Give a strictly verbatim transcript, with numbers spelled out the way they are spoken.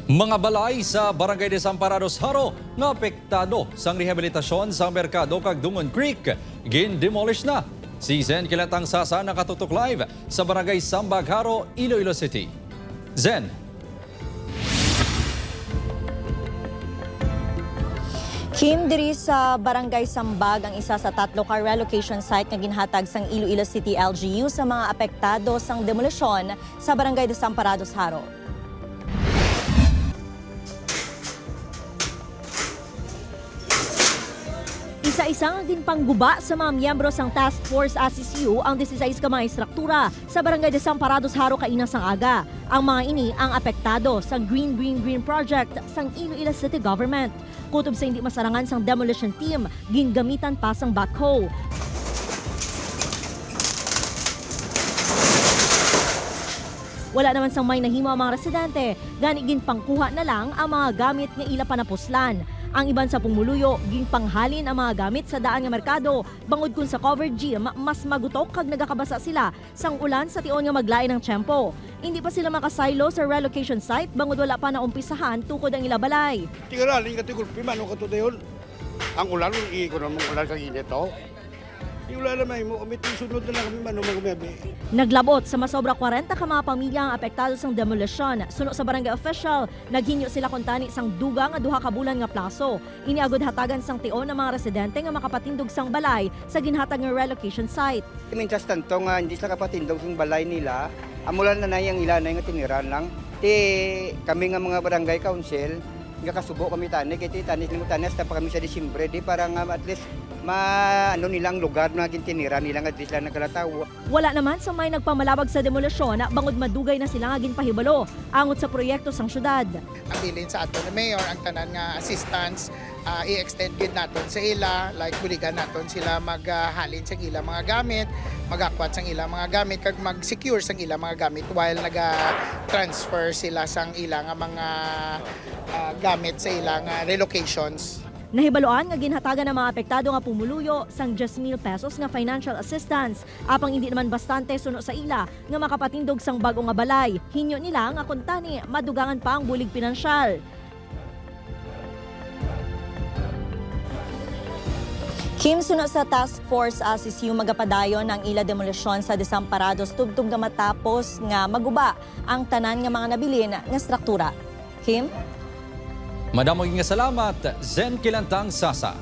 Mga balay sa Barangay Desamparados, Jaro nga apektado sang rehabilitasyon sa Merkado kag Dungon Creek gin-demolish na. Si Zen Kilantang Sasa nakatutok live sa Barangay Sambag, Jaro, Iloilo City. Zen. Kim, diri sa Barangay Sambag ang isa sa tatlo ka relocation site nga ginhatag sang Iloilo City L G U sa mga apektado sang demolisyon sa Barangay Desamparados, Jaro. Isa-isa nga ginpangguba sa mga miyembro sang Task Force Assist You ang disisais ka mga estruktura sa Barangay Desamparados, Jaro kaina sang aga. Ang mga ini ang apektado sang Green Green Green Project sang Iloilo City Government. Kutob sa hindi masarangan sang demolition team, gingamitan pa sang backhoe. Wala naman sang may nahimo ang mga residente, gani ginpangkuha na lang ang mga gamit nga ila panapuslan. Ang iban sa pumuluyo, ginpanghalin ang mga gamit sa daan nga merkado, bangod kon sa covered gym, mas magutok kag nagakabasa sila sang ulan sa tion nga maglain ang tiyempo. Hindi pa sila makasaylo sa relocation site bangod wala pa naumpisahan tukod ang ila balay. Tingala, ning kati gulpi man, o katudayon. Ang ulan, ikuno mong ulan sa init, oh. Di wala na mahimo kami, sunod na lang kami, mano, magmiyabi. Naglabot sa masobra kwarenta ka mga pamilya ang apektado sang demolisyon. Suno sa barangay official, naghinyo sila kuntani sang dugang nga duha ka bulan nga plaso. Ini agud hatagan sang tion ang mga residente nga makapatindog sang balay sa ginhatag nga relocation site. Mientras tanto nga hindi sila kapatindog sang balay nila, amo lang na ang ila na nga tiniran lang. Ti kami nga mga barangay council, nga kasubo kami tani, kay ti tani mo tani hasta pa kami sa Disyembre, di para nga at least ma ano nila ang lugar na gintiniran nila nga di sila nagkalataw. Wala naman sa may nagpamalabag sa demolisyon bangod madugay na sila nga ginpahibalo angot sa proyekto sang syudad. Abilin sa aton ni Mayor ang tanan nga assistance ah, i-extend gid naton sa ila, like buligan naton sila maghalin sa ila mga gamit, magakwat sa ila mga gamit kag mag-secure sa ila mga gamit while naga-transfer sila sang ila nga mga ah, gamit sa ila nga relocations. Nahibaluan nga ginhatagan ang mga apektado nga pumuluyo sang diyes mil pesos nga financial assistance, apang indi naman bastante suno sa ila nga makapatindog sang bag-o nga balay. Hinyo nila nga kuntani madugangan pa ang bulig pinansyal. Kim, suno sa Task Force Assist You, magapadayon ang ila demolisyon sa Desamparados tubtob nga matapos nga maguba ang tanan nga mga nabilin nga struktura. Kim? Madamo nga salamat, Zen Kilantang Sasa.